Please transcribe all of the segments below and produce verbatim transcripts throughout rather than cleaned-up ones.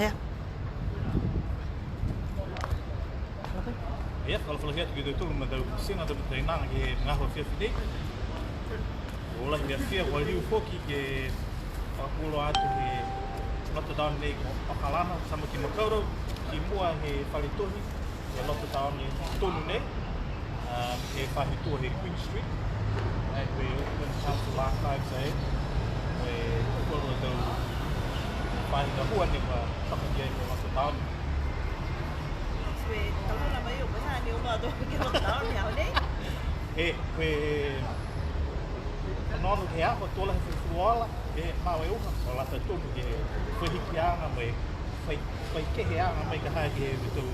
Ia. Ia, fakaalofa lahi atu ki a tautolu mo e tau tokosiga, tau matakainaga ke he magaaho afiafi nei. Kua lahi e fiafia, kua liu foki ke fakapuloa atu he lockdown nei ko Okalana, Tamaki Makaurau, ki mua he fale tohi, he lockdown tonu nei. Um, he faahi tour he Queen Street, ai ko e Auckland Council Archives ai, ko e tolu a tau faahi gahua ne kua toka ki ai ko e lockdown. Ko e talahau mai o koe ha ne o matou ke lockdown he aho nei? E, ko e onoono ke he aho, to lahi e fulufuluola, e mau e uha, o lata tonu ke he fai hikiaga mo e fai, fai keheaga mai ka ha ke he tau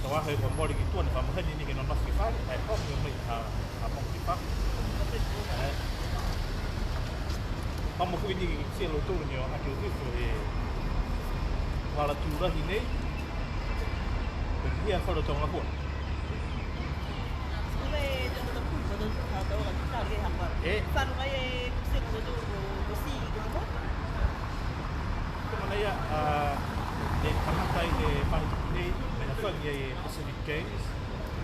Tau aho kua mole ki tua ne fa mahani ni ke nonofo ki fale, ai pau mo e mai ha, ha pau ki fale. Ai. Pau mo e foki ni ke kitia e lautolu ne o hake o hifo he vala tū lahi nei. Ko e hia fale tau gahua. E. Fano mai e, ko, ko si, ko, ko. Ko e mena ia, a, ne kamata ai e fale nei, ne hafagi ai e Pacific Games,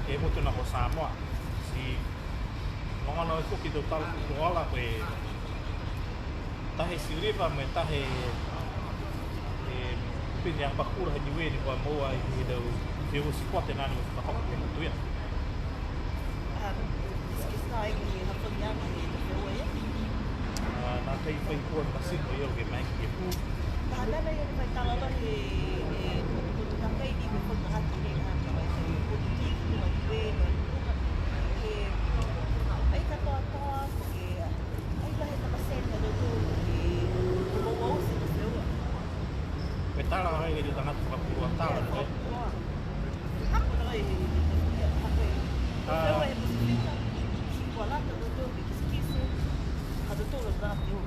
ke he motu na ko Samoa. Ti logona foki e tau tala fulufuluola, ko e taha e siliva mo e taha e, e, pine apakura ha Niue ne kua moua ai he tau feua sipote nā ne fakahoko ke he motu ia. A, kitekite ai ke he hafagi age he tau feua ia? A, nākai fai kua masino ia ke maeke ke pū. Ka ha mena ia ne fai tala lahi e, e, ko e tau tagata ni, ko e tau tagata ni, ha, ka mai fai ko e tiki, ko e tau e, ko e tau e, ai katoatoa, ko e, ai lahi e tau pasene ha tautolu, e, ko e tau oti he feua. Ko e tala ai ke he tau tagata fakapuloa tala, ne fai. Fakapuloa. Hako na ai, hako e. A. Feua he Pasifika, kua lata tautolu ke kitekite, ha tautolu a feua.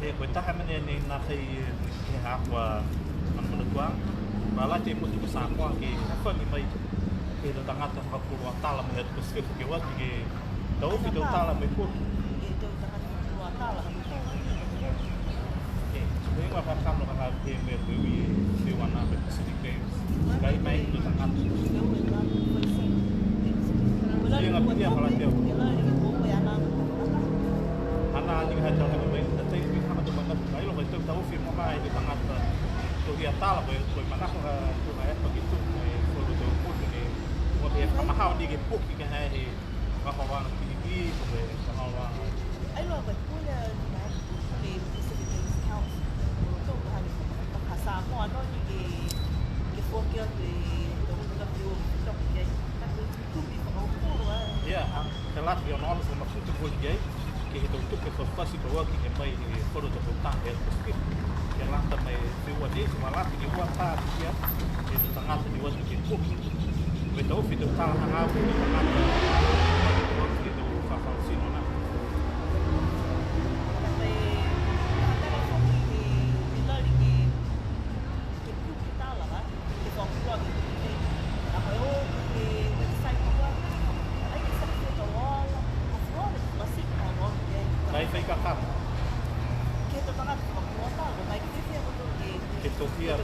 E, ko e taha mena nei nākai, e, ke he haaku a manamanatuaga. Kua lata e motu ko Samoa ke hafagi mai e tau tagata fakapuloa tala mai he Pasifika ke o atu ke taofi e tau tala mai he potu. E tau tagata fakapuloa tala. E, ko e heigoa e kakano ka ha he mena ko e ui e feua nā mo e Pacific Games. Ka e mai e tau tagata. Ia, ga pihia ka la teo. Ana liga ha tau hana mai, na tai ui hana tau manatu. Ai loga e tau taofi mo e tau tagata. Tohia tala, ko e, ko e manako ha, ko e ha e pakito, ko e falu tau potu ne, kua pihia ka maha ni ke poki ke he, he, Fakaholoaga T V, ko e fakaholoaga. Ai loa, ko e pule, ko e Pacific Games Council. Ko e tau ka hane, ka Samoa, no ni ke, ke foki atu e tau ka pio, tau ke, ka tau tupe fakaholo, a. Ia, a, ke lata ke onoono, ko e makutu voli ke, ke he tau tupe fakafasi, ko e ua ke mai, e, falu tau ka he Pacific. Ke lata mai, feua nei, kua lata ke ua tā, ia, ke he tau tagata ne o atu ke poki. Ko e tau fita tala hagaao, ko e tau tagata, ko e tau fafau tino na. Ai fai kakano. Ke tohia.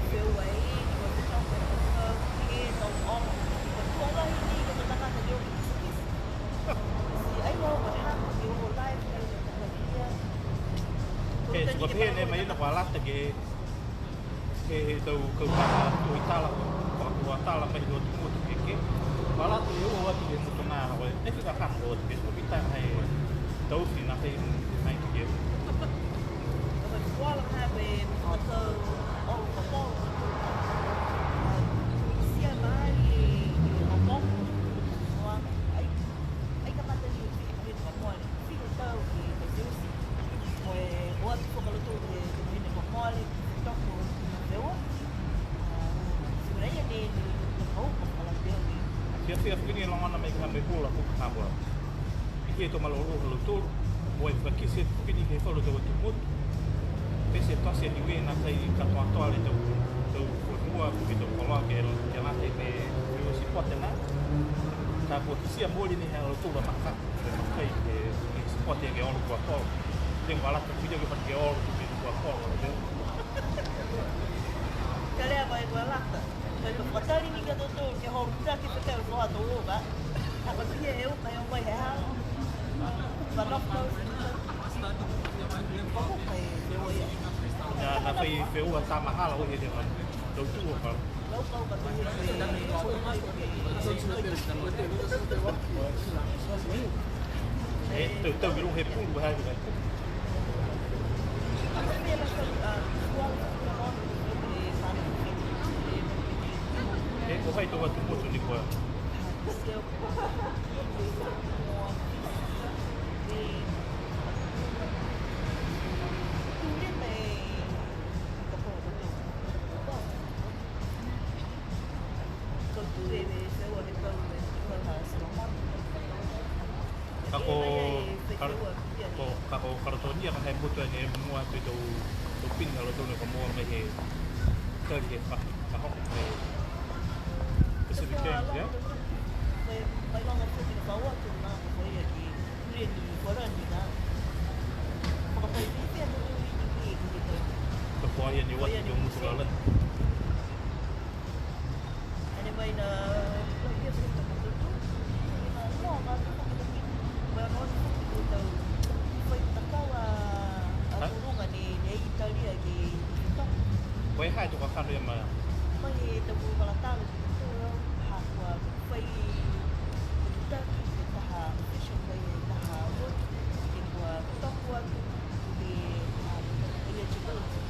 Ke, kua pehē ne mai na kua lata ke, ke he tau kautaha tohi tala, kua, kua tala mai he atu motu ke, ke. Kua lata ke o atu ke he motu nā, kua, e fai kakano o atu ke, kua pita he tau fina he, mai ke. Fiafia foki ni e logona mai ka mai hula ko Samoa. Pihia e tau malolō ha lautolu, mo e fakakite foki ni ke he falu tau atu motu. Pete tote a Niue nākai katoatoa e tau, tau fonua, po ke tau koloa ke, ke lata mo e, mo e sipote nā. Ka kua kitia mooli ni ha lautolu a maka, ke makai ke, ke sipote ke olo kua kolo. Te kua lata foki ke pati ke olo ke kua kolo, te. Ka Ia tautolu ke holo, taha ke fetau foha tautolu ka. Ka ko e pihia he uka he o mai he ha. Ka nofo. Ko e uka e, e o ia. Na, na fai feua tama hala o he leva. Tau tua ka. Lau kau ka tau ia. E, tau, tau ki loa he pulu, ha, ha. E, ko hai tau atu motu ni kua. Ka ko, ka, ko, ka ko Karatonia ka he motu ane e mua atu e tau, tau pini a lautolu ne kua moua mai he tali he fa, ka hoko he Pacific Games, ia. Ka ko ia ni o atu e tau motu lalahi. Ko e ha e tau kakano ia ma? Mai he tau vala tala, ha kua fai takitaki he taha official mai he taha motu, ke kua toku atu ke, a, eligibility.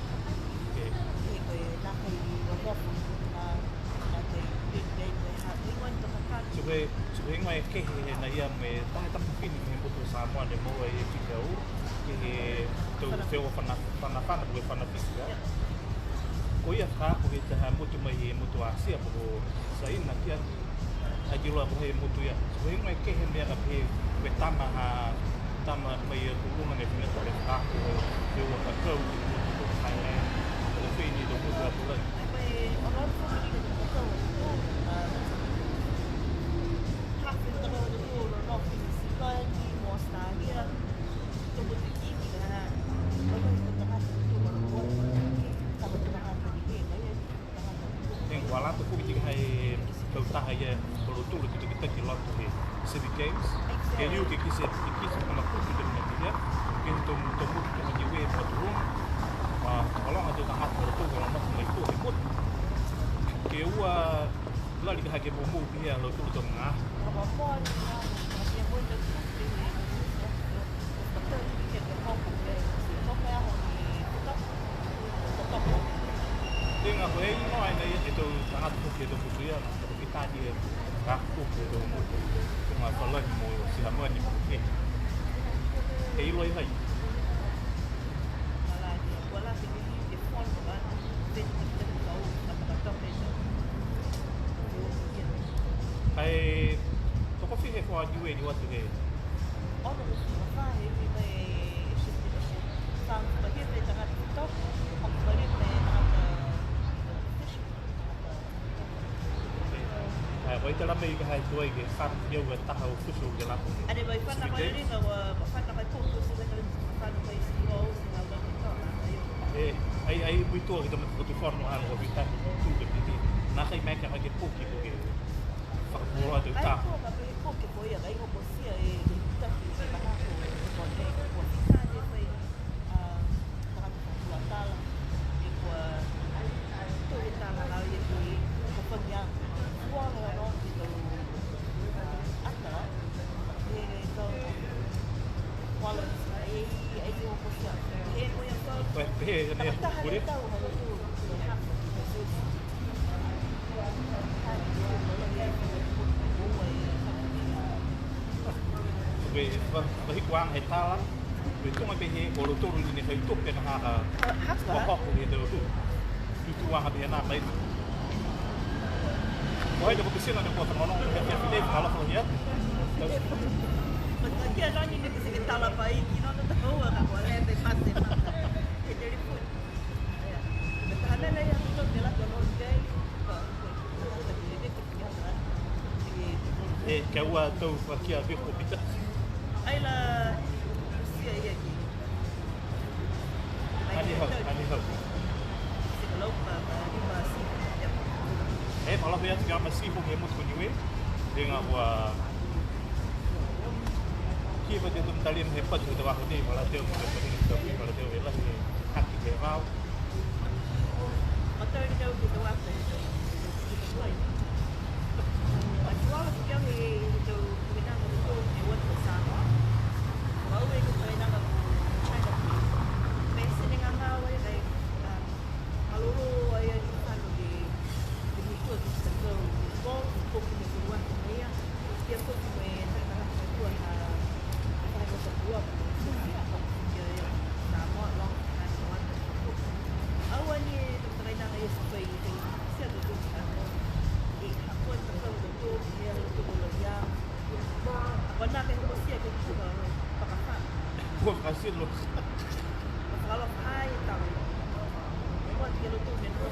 Ke, ke ko e nākai nofo, a, nākai, ke, ke, ke, ha, ke ko e tau kakano. So ko e, so ko e higoa e kehe na ia mo e taha tapu pini he motu Samoa ne moua e kite au, ke he tau feua fana, fana, fana, ko e fana fisi, a. Ko ia ka ko e taha motu mai he motu Asia, ko Saina, ki a, aki loa ko e motu ia. Ko e higoa e kehe mena pehē, ko e tama ha, tama mai a Turuga ne fina ko e fakaako, ko e ua kakau, ki motu ko Thailand, ko e fini to motu a Turuga. Thank you, a lato foki ti ha e kautaha ia ko lautolu ke takitaki loto he Pacific Games. Ke liu ke kite, ke kite ka makutu ke mena ia, ke he tau, tau motu ko Niue mo Turuga. Ma, ka loga tau tagata ko lautolu ko lautolu mai ko he motu. Ke ua lali ka ha ke moumou pihia a lautolu tau magaaho. Liga ko e iloa ai nei e tau tagata foki he tau motu ia, na, tau pitani e, ka, foki he tau motu, tuga Falani mo Sihamani mo e. E iloa ai. Ai, tokofiha e fua Niue ni o atu he Ai, ko e tala mai ka ha i tuai ke fano ni au e taha official ke lato. Ane mai fana ko e liga ua, fana ko e putu si ka fano ko e si o si ka fano ko e. E, ai, ai, mui tua ki tama ko tu fano ano ko fita tu ke piti. Nākai maeke ke puki ko ke. Fakapuloa atu e taha. Ai, ko ka pe puki ko ia, ai ko ko sia e, e taki, e manako, e ko ne, ko fita e fai, a, tagata fakapuloa tala, e kua, to e tala la, e ko e, ko fania, kua lo no, e to, a, ata, e, e to, kua lo, e, e, e, ko sia, e, ko ia, ko, pe, pe, ne, tagata, kure. Tau, ma lo tu, e, ha, ko, ko, Ko e fa-, faahi kuaga he tala, ko e tuga pehē, ko lautolu ni ne fai tupe ka ha, ha, ha, ha, hohoko he tau tu. Tutuaga pehē nā mai. Ko hai te ko pisina ne kua fanogonogo, he, he, he, ka alofa ia. Ko e kia nani ne pisi ke tala pai, ki nona tau ua ka kua lē pe pase mata. He telefoni. Ia. Ko e taha mena ia, ko e tau tela, ko e lolo kei, ko e, ko e, ko e, E, kia ua tau whakia viko pita. Ai la, sia ia ki. Ani hau, ani hau. Sika lau pa, pa, ni pa, si, ia. E, Alofi atu ki a Masiho ke he motu ko Niue, liga kua kiva ke he tau mataliaga he patu he tau aho nei, mo lautolu, mo lautolu, mo lautolu e lahi e haki he vao. Matau ni kau ke he tau aho nei. Atu ala ke he tau kainaga ko e Watu Samoa. Mau e kainaga ko China. Pete ni gagao e, like, um, malolō ai e fano ke, ke muitua ke he tau, ko, ko ke he tau aho nei. Ia ko ke he tau aho nei, a, a, ko e tau aho nei, a, Samoa, long time, long time. Aua ni e tau kainaga ia sa fai, fai, sia tau tau, a, e, a, ko e tau tau, tau, ia, tau tau, ia. Ko na ke hosia ke tuha, pakafana. Kua fakasino. Fakalofa ai tau. Kua ke loto me no.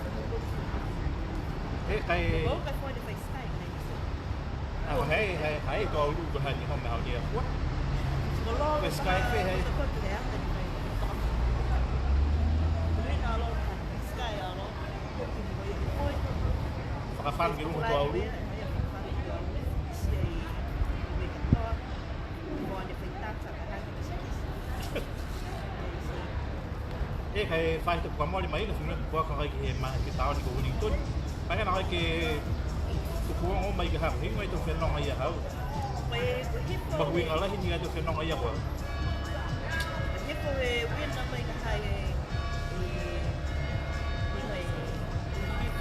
E kai. Kua ka fone fai Skype, ne. Ah, hei, hei, hei, to aulu ko hani home hau ni a kua. Ko Skype, hei. Fakafano ki luga to aulu. E, kai fai te kua mole mai, na fina kua ka kai ke he ma, ke taone ko Wellington. Kai na kai ke tuku o mai ke ha, hinga e tau fenoga ia hau. Mahuiga lahi ni e tau fenoga ia kua. He ko e wina mai ka hai e, e, e, e, e, e,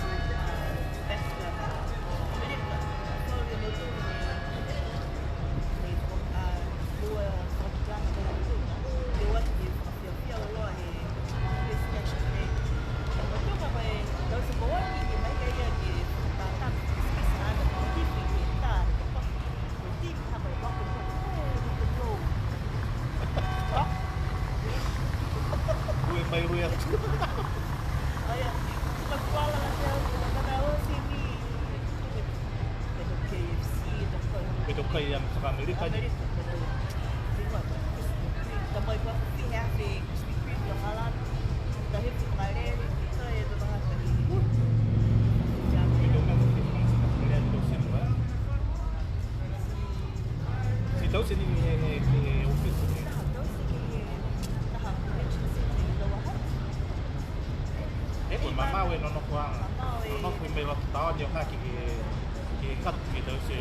Ue mai ue atu. Ko e tau kai a faka-Amerika ni. Si taute ni he, he, he office ni. E, ko e mamao e nonofo a. Nonofo mai loto taone o haki ke, ke katu ke taute.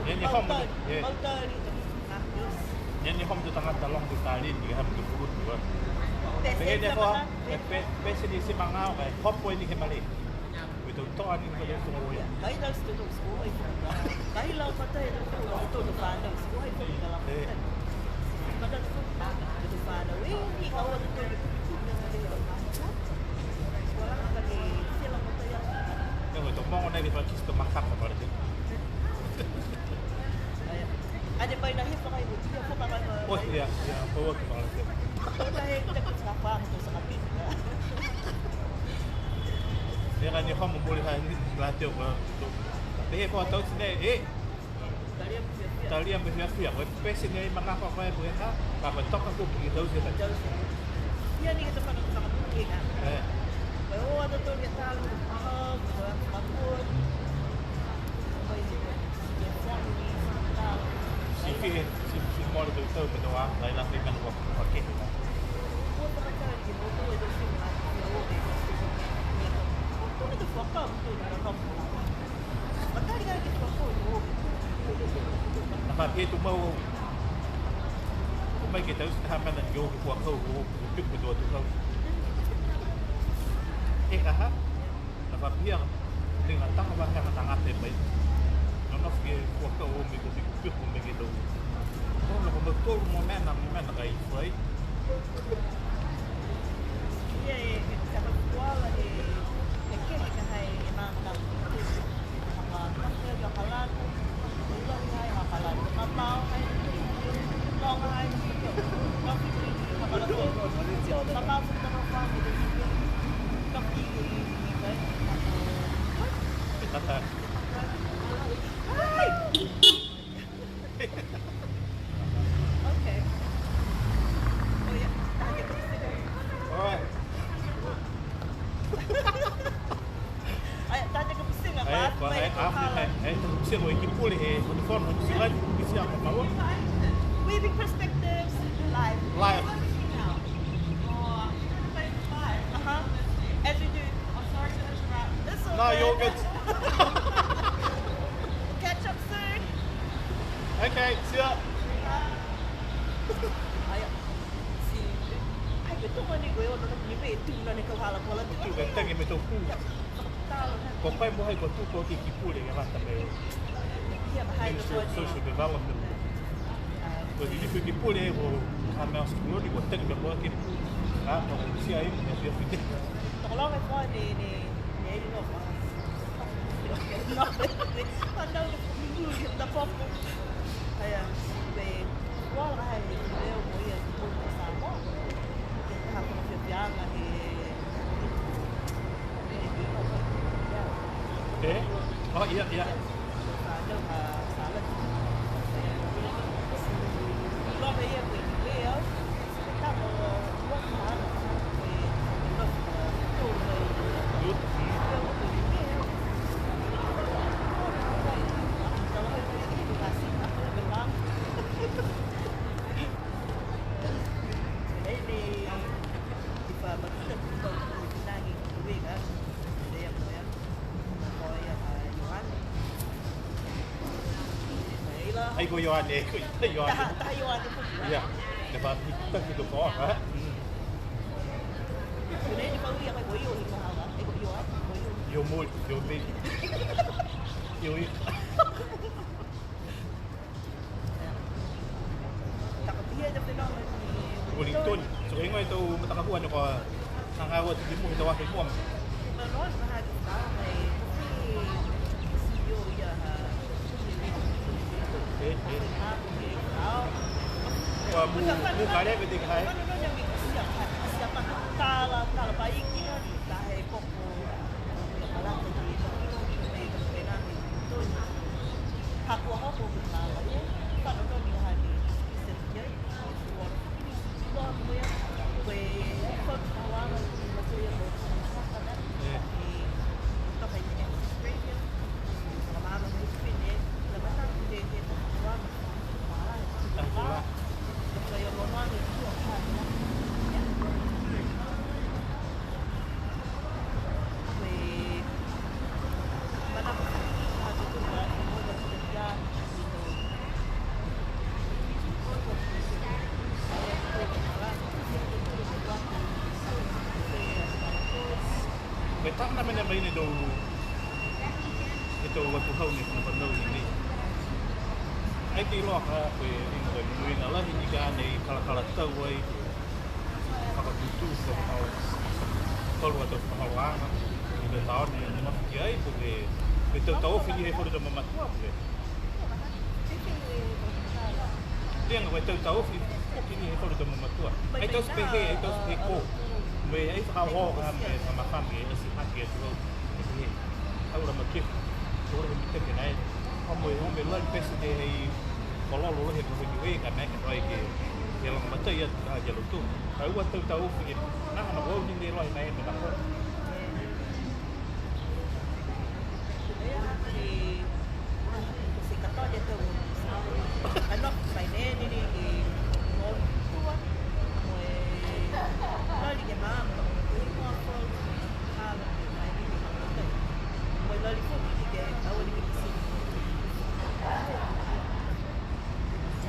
Ia ni homo, ia. Ia ni homo e tau tagata loga ke tali ni, ke hamo ke pukutu, a. Pehē ni ko, pe, pe, pete ni ti magaaho, e hopo ni ke male. Ko e tau toa ni ko e tau toa ia. Kai tau ti tau toa, ai. Kai lau matai tau toa, tau toa fanau, ti ko hai tau matai. Matai tau toa fanau, e, ni ka ua tau toa. Ko la ka ni, ti lau matai a. Ia ko e tau mogo nei ke fakakite tau makaka, pale te. Ai, ai. Ane mai na he fakahiku, ia fakahiku. O, ia, ia, ko e ua ke fakahiku. Ko e taha he, taha ke fakahiku, ko e fakahiku. Ia ka ni homo mole ha ni la te o ka to. Pehē ko e tau tine, e. Talia mo e fiafia. Talia mo e fiafia. Ko e pete ni ai magaaho ko e ko e ha, ka ko e toka ko e tau tine. Tau tine. Ia ni ke tau fana fakahiku ka. E. Ko e o atu to ke tau, ha, ko e fakahiku. Ko e Ti fiha, ti, ti mole tau tau ke tau a, lai la fai mena kua, kua kehe na. Na ka ke tumau, Mai ke taute ha mena ni o ke kua kau o ke piko to atu kau. E ka ha? Na fa pia, liga taha va ha tagata mai. Na na ke kua kau o me ko piko piko me ke tau. Ko na ko mo tolu mo mena, mo mena ka i fai. Ia e, e, ka kuala e, e ke, e ka hai, e mata. Okay. Oh, yeah. All right. Ai, tatou ka pusiga, ai, pa, ai, ai, ai, ai, ai, tatou pusiga, e ki pule, e, o te fono, pusiga, ki sia, pa, pa, Weaving Perspectives, live. Live. Uh-huh. As you do. I'm sorry to interrupt. It's okay. No, you're good. Catch up soon. Okay, see ya. Ai, si, ai, ko e tau mani ko e ono ni ko e tau mani ko e hala ko e hala. Ko e tau mani ko e tau mani. Ko kai mo hai ko tuku ki, ki pule ke lata mo e Ministry of Social Development. Ko e ki, ki pule ko Carmel School ni ko teki mo ki pule. A, ko si ai, ni a pia pite. Tokologa ko ni, ni, ni, ni, no. Whanau ni, ni, ni, na popo. Aia, me, ko ai, ni, ni, ko ia, ko Samoa. Ko e ha ko e fiafia he E? Oh, ia, ia. Ai ko Ioane, ko Ioane. Taha, taha Ioane foki. Ia, ne fa, taki to ko, ha? Mm. Ko nei ni pau ia ko Io, i ko Haga, ai ko Ioane, ko Io. Io Moli, Io Meli. Io, Io. Wellington. So, e higoa e tau matakau ne kua hagaao atu ki mua he tau aho i mua. E, e. Kua mu, mu ka leve te ka hai. Ko e taha mena mai ne tau, e tau atuhau ne kua fanau i nei. Ai ke iloa ka ko e liga ko e monuina lahi ni ka ne kalakala tau ai, fakatūtū, fakaholo, falu a tau fakaholoaga, i le taone ne mafu ki ai, po ke, ke tau taofi ni he falu tau mamatua, po ke. Liga ko e tau taofi, foki ni he falu tau mamatua. Ai tau se pehē, ai tau se pehē ko. Mo e ai fakaohooho ka mo e fakamafagi, e ati hake atu au. E pehē. Au la ma ke. Ko la he mitaki nai. Ka mo e, mo e lali pete ke he i kololo la he ko he ki ue ka nai ka fai ke, ke lagomatai atu ka ke loto. Ka ua tau taofi ke. Nā, nā, ua ni ne loa he nai me nā ko.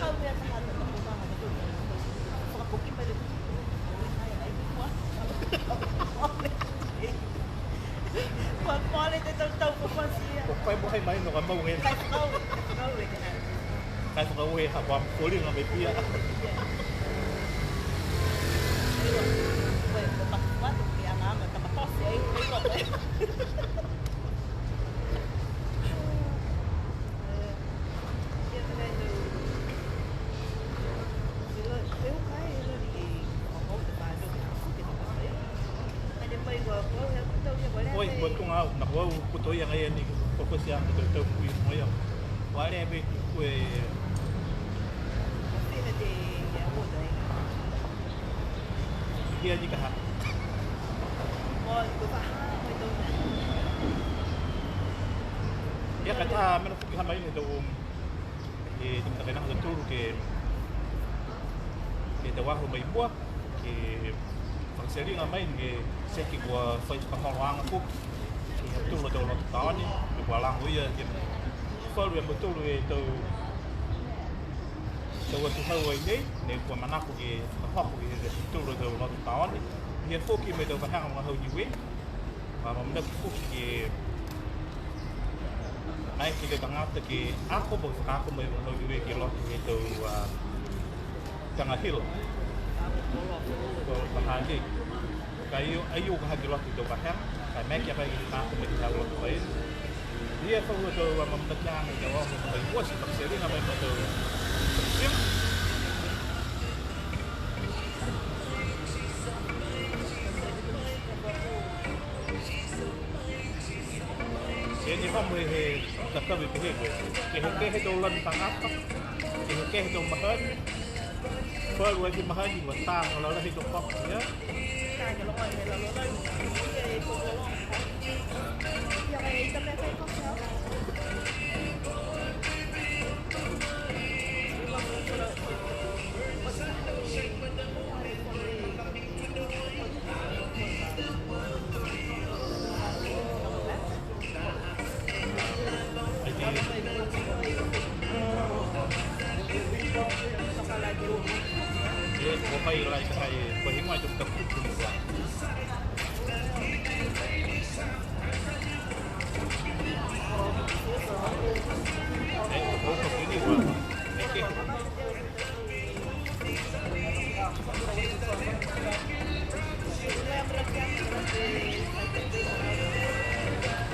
Hau mea taha na tapu maga na tau. Fakapoki mai le. Kua mole te tau tau kua fasi ia. Kua fai mo hai mai no ka mau e. Kai fakau, kai fakau e ke hau. Kai fakau e ha kua foliga mai pia. Kua, kua patu atu ke aga aga ka matosi ai, ai kua. Oi, kua tuga au, na kua au, kua toia agaia ni, kua kua sia, kua tau, kua i moia. Kua lea me kua e. Ia ni ka ha. Ia ka taha mena foki ha mai ni tau, e, tau matakainaga ha tautolu ke, ke he tau aho mai mua, ke fakaseliga mai ni ke seki kua fai fakaholoaga foki. Ke he ha tautolu a tau loto taone, ke kua lago ia ke falu e ha tautolu e tau, tau atuhau ai nei, ne kua manako ke fakahoko ke he ha tautolu a tau loto taone. Ia foki mo e tau vahega vagahau Niue. Kua amaamanaki foki ke maeke e tau tagata ke ako mo e fakaako mo e vagahau Niue ke loto he tau, a, taga hila. Ko e vahā nei. Ka e o, e o ka ha ke loto he tau vahega, ka e maeke a koe ke fakaako mo e tau loto fai. Ia falu a tau amaamanaki age ke o mo e tau uasi, fakaseliga mai mo e tau. Ia ni homo he, he takavi pehē ko e. Ke he, ke he tau lanu tagata, ke he, ke he tau mahani. Falu a e mahani, kua tā, kua lalahi tau koko, ia.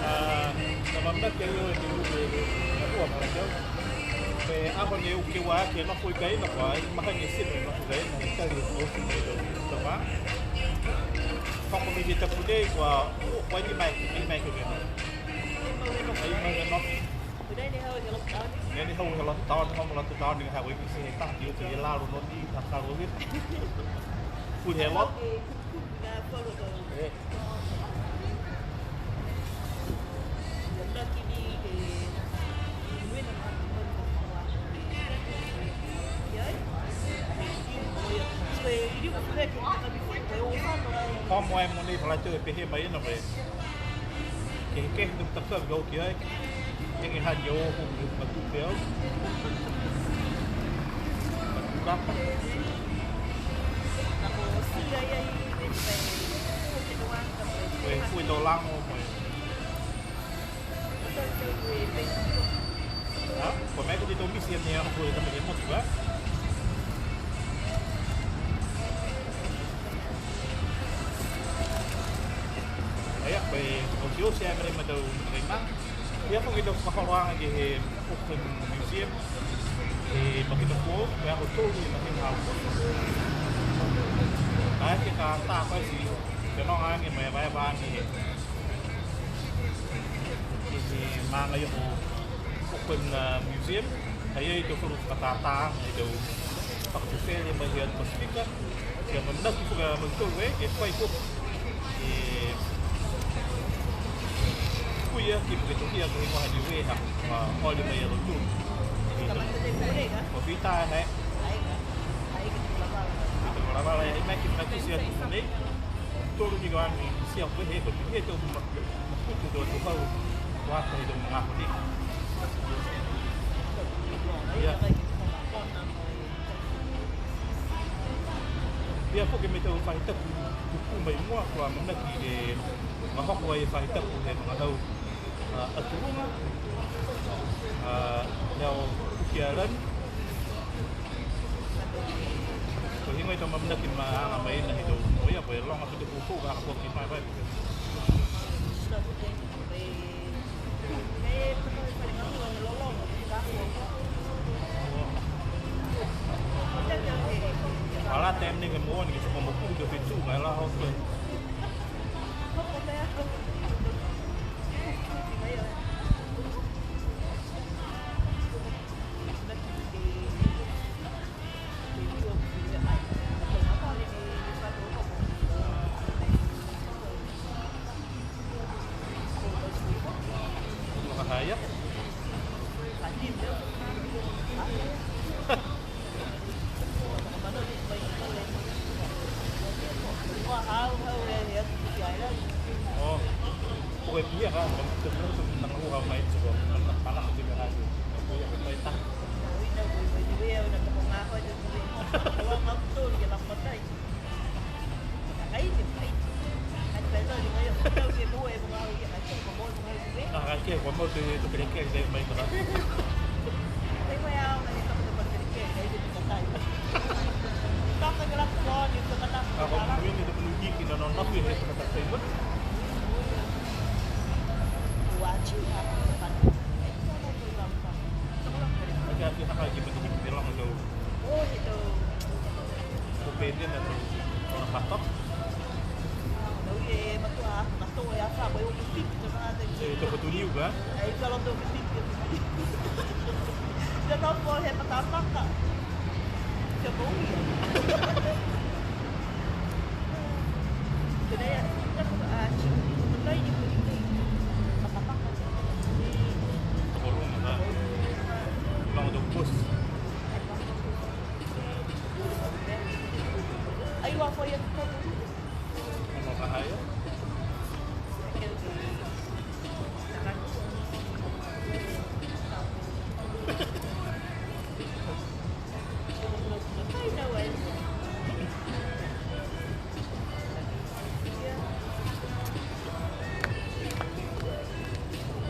A, tau amaamanaki ai e te ulu e, e, e ua ma tau. He aho ne uke ua ke nofo i kaina kua, e mahani e sino e nofo i kaina, e tali e nofo i kaina, tau mā. Hoko mai ke tapu nei kua, kua ni mai, ni mai ke mena. Ai mai ke nofo. Ia ni hau he lockdown, hau he lockdown, hau he lockdown, ni hau e pisi he taha, ni uke he lalo no ni, ta karo ni. Puli he lot. E. Homo e mo nei fakalatu e pehē mai ina ko e. Ke, ke he tau takavi au ki ai. Ke, ke ha ni o hu ni matu pe au. Matu kapa. Ko e fui tau lago, ko e. Ha? Ko e mea ko e tau misi a nei a ko e tau misi motu, ha? Ai a, ko e, ko e Oti e mena ma tau mena. Ia foki tau fakaholoaga ke he Auckland Museum. He mahina foou, ko e aho tolu he mahina Aokuso. Ka e ka tā ko e ti, ke noga age mo e vaevae age he, he, he maaga ia ko Auckland, uh, Museum. Ai ai tau falu fakatātā, ai tau fakatufele mai he atu Pasifika. Ke amanaki foki a mautolu e, e fai foki e kuia ke, ke tohia ke he moa ni e ha, a, ole mai a lautolu. E tau, ko Pita e, e. Pita Kalavala e, e maki, maki sia tu nei. Tolu ni ko ani sia ko he, ko he tau ma-, makutu tau tau hau, ko ata he tau magaaho nei. Ia. Ia foki mo e tau faahi tapu kupu mai mua, kua amanaki ke fakahoko ai e faahi tapu he vagahau, a, atu luga, a, neo uki a lani. Ko e heigoa e tau amanaki ma aga mai na he tau, ko ia, ko e loga ko e tau kupu, ka foki mai, mai. Ala taimi ni ke moua ni ke tuku mo kuru ke fitu, ka e la hoko. Makahaya. Oh. Ko e pihia ka, ko e pihia ka, ko e pihia ka, ko e pihia ka, ko e pihia ka. Ka ke kua mau te, te kelekele mai ka. A ko mui ni te mui ki na nona ku he te kata kai mo. Ka ke haka ki mo te ki te lama tau. Ko pēnei na tau, tau na papa. Tau e matua, na tau e a fa, ko e o te fiki, tau na te ki. E tau ko tuniu ka? E tau tau ke fiki. Tau tau ko he matamaka. Tau ko ia. Tau na ia, tau ko a, tau na ia, matamaka. Tau ko luma ka? Luma tau ko. Ai, ua ko ia ko. Mo ka haia.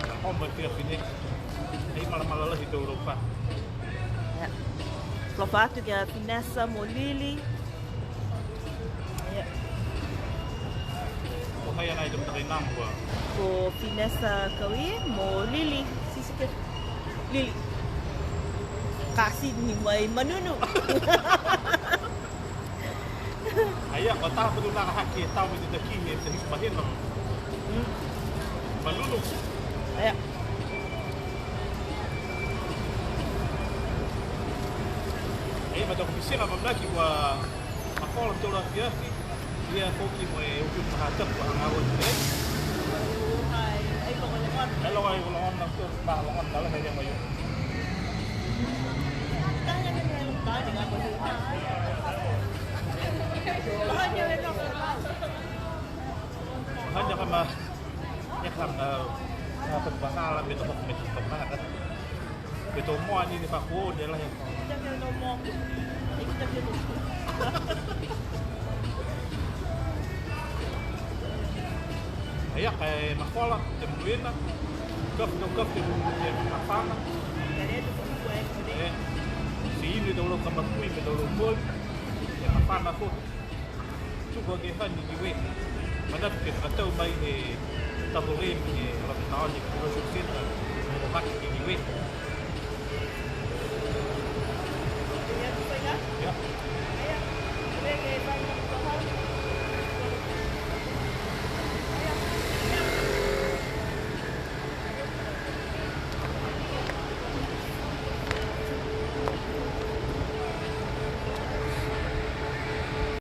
Ka homa ki a Fine. Ai malamala lahi tau rau fa. Ia. Fakaalofa atu ki a Finessa mo Lili. Ia. Ko hai a nai tau matakainaga kua? Ko Finessa Kaui mo Lili Sisike. Lili. Kasi ni mai Manunu. Aia, ko taha putu nā hake e tau mo e taki he tahi mahina. Mm. Manunu. Aia. Aia, ma tau ko pisina ma maki kua mafola tau afiafi. Ia foki mo e uki ma hata kua hanga o te. Ai, ai, ko logona. Ai, logona, logona, logona, logona, logona. Hanya ka ma, e ka ma, ka ma ka la me to me to ma ka. Me to mo ani ni pa ko ni la he. Aia, ka e mafola, te monuina, kafu, kafu, te mafana. E, ti inu e tau lau kamakui, me tau lau moli, e mafana foki. Tuku ake hani ki we. Manatu ke fakatau mai he Tatou lei ke lata taone ke Worship Centre, mo Haki ki Niue.